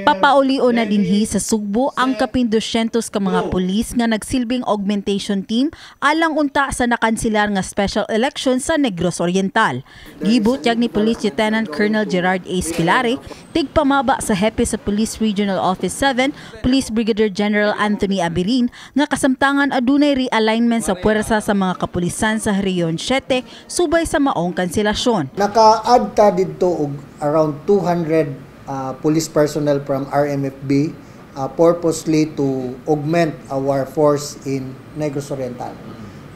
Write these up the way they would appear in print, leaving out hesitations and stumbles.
Papaulio na dinhi sa Sugbo ang kapin 200 ka mga pulis nga nagsilbing augmentation team alang unta sa nakansilar nga special election sa Negros Oriental. Gibutyag ni Police Lieutenant Colonel Gerard A. Pilare, tigpamaba sa hepe sa Police Regional Office 7, Police Brigadier General Anthony Aberin, nga kasamtangan adunay realignment sa puwersa sa mga kapulisan sa Rehiyon 7 subay sa maong kanselasyon. Naka-add ta didto og around 200 police personnel from RMFB purposely to augment our force in Negros Oriental.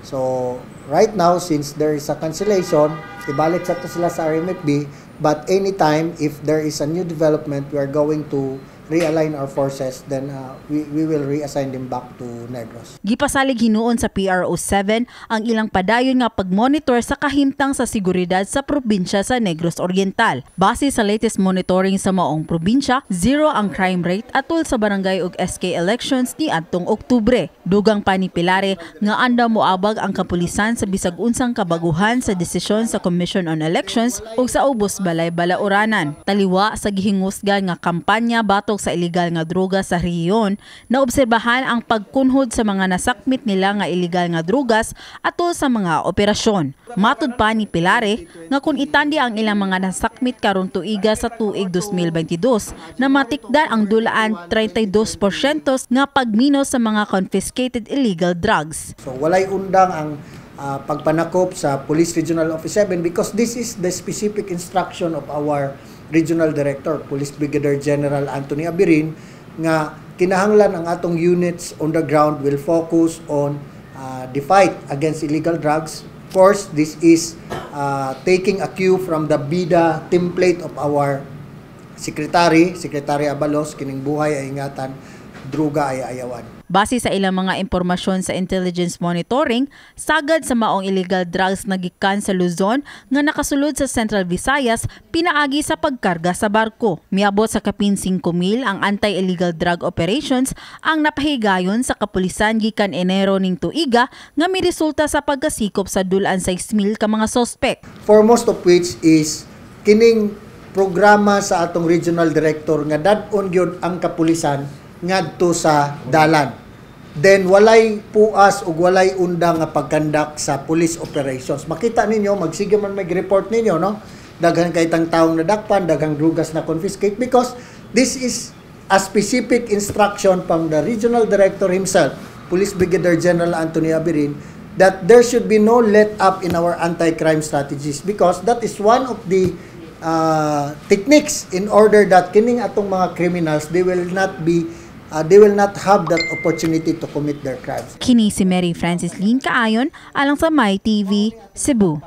So, right now, since there is a cancellation, ibalik sa to sila sa RMFB, but anytime, if there is a new development, we are going to realign our forces, then we will reassign them back to Negros. Gipasalig hinuon sa PRO 7 ang ilang padayon nga pagmonitor sa kahimtang sa seguridad sa probinsya sa Negros Oriental. Base sa latest monitoring sa maong probinsya, zero ang crime rate atol sa barangay ug SK elections ni adtong Oktubre. Dugang pa ni Pilare nga andam moabag ang kapulisan sa bisag unsang kabaguhan sa desisyon sa Commission on Elections ug sa ubos balay balauranan. Taliwa sa gihingusgan nga kampanya batok sa illegal nga droga sa rehiyon, naobserbahan ang pagkunhod sa mga nasakmit nila nga illegal nga drogas atol sa mga operasyon. Matud pa ni Pilare nga kung itandi ang ilang mga nasakmit karon tuiga sa tuig 2022 na matikdan ang dulaan 32% nga pagminos sa mga confiscated illegal drugs. So walay undang ang pagpanakop sa Police Regional Office 7 because this is the specific instruction of our Regional Director, Police Brigadier General Anthony Aberin, nga kinahanglan ang atong units on the ground will focus on the fight against illegal drugs. Of course, this is taking a cue from the BIDA template of our Secretary, Secretary Abalos, kining buhay ay ingatan, druga ay ayawan. Base sa ilang mga impormasyon sa intelligence monitoring, sagad sa maong illegal drugs na gikan sa Luzon nga nakasulod sa Central Visayas pinaagi sa pagkarga sa barko. Miabot sa kapin 5,000 ang anti-illegal drug operations ang napahigayon sa kapulisan gikan Enero ning tuiga nga miresulta sa pagkasikop sa dulaan 6,000 ka mga sospek. Foremost of which is kining programa sa atong regional director nga dad-on gyud ang kapulisan ngadto sa dalan. Then walay puas ug walay undang nga pag-conduct sa police operations. Makita ninyo, magsige man mag-report ninyo, no? Daghan kay tang taong nadakpan, daghang drugas na confiscate because this is a specific instruction from the regional director himself, Police Brigadier General Anthony Aberin, that there should be no let up in our anti-crime strategies because that is one of the techniques in order that kining atong mga criminals, they will not have that opportunity to commit their crimes. Kini si Mary Francis Lynn Kaayon alang sa My TV, Cebu.